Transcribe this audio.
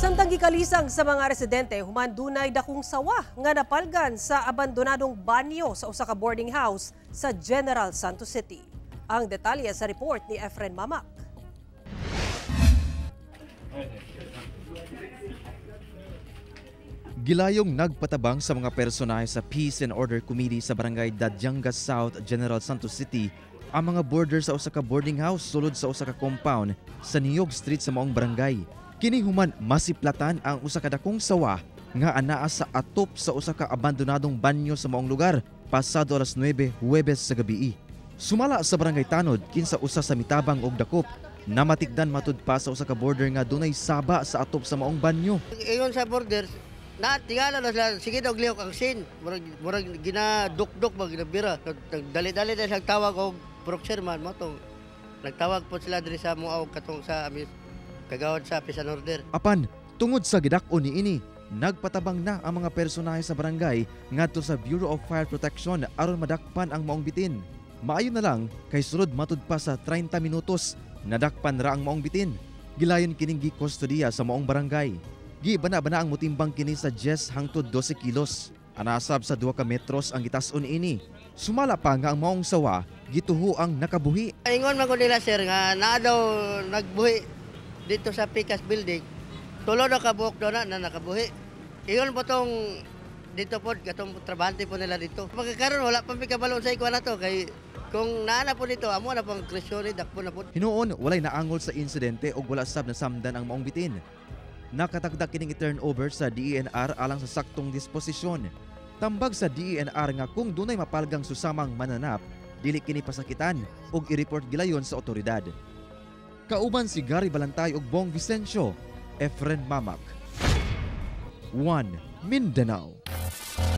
Samtang gikalisang sa mga residente human dunay dakong sawa nga napalgan sa abandonadong banyo sa usa ka boarding house sa General Santos City. Ang detalye sa report ni Efren Mamak. Gilayong nagpatabang sa mga personahe sa Peace and Order Committee sa Barangay Dadiangas South, General Santos City ang mga border sa usa ka boarding house sulod sa usa ka compound sa Niyog Street sa maong barangay. Kini human masiplatan ang usa ka dakong sawa nga anaa sa atop sa usa ka abandonadong banyo sa maong lugar pasado alas 9 Huwebes sa gabii. Sumala sa barangay Tanod, kinsa usa sa mitabang og dakop, namatikdan matud pa sa usa ka border nga dunay saba sa atop sa maong banyo. Ingon sa border, na tingala na sila, sige daw lihok ang scene. Murag ginadukdok ba ginabira. Dali-dali na silang tawag og Purok chairman mo tong nagtawag po sila diri sa muaw katong sa amis kagawad sa peace and order. Apan, tungod sa gidak-on niini, nagpatabang na ang mga personahe sa barangay ngadto sa Bureau of Fire Protection aron madakpan ang maong bitin. Maayo na lang kay sulod matud pa sa 30 minutos nadakpan ra ang maong bitin. Gilayon kining gikustodiya sa maong barangay. Gibana-bana ang mutimbang kini sa 10 hangtod 12 kilos. Anasab sa 2 ka metros ang gitas-on ini. Sumala pa nga ang maong sawa gituho ang nakabuhi. Ingon man ko nila, sir, nga naa daw nagbuhi dito sa Picas building. Tulo na kabuok daw na nakabuhi. Ingon po tong dito po katong trabahante po nila dito. Pagkakaroon wala pa mi kabalo sa ikuan na to kay kung naa na po dito amo na pang krisyon dakpo na po. Hinuon walay naangol sa insidente ug wala sab nasamdan ang maong bitin. Nakatagda kining i-turnover sa DENR alang sa saktong disposisyon. Tambag sa DENR nga kung dunay mapalgang susamang mananap, dili kini pasakitan ug i-report gilayon sa otoridad. Kauban si Gary Balantay ug Bong Vicencio, Efren Mamak. 1 Mindanao.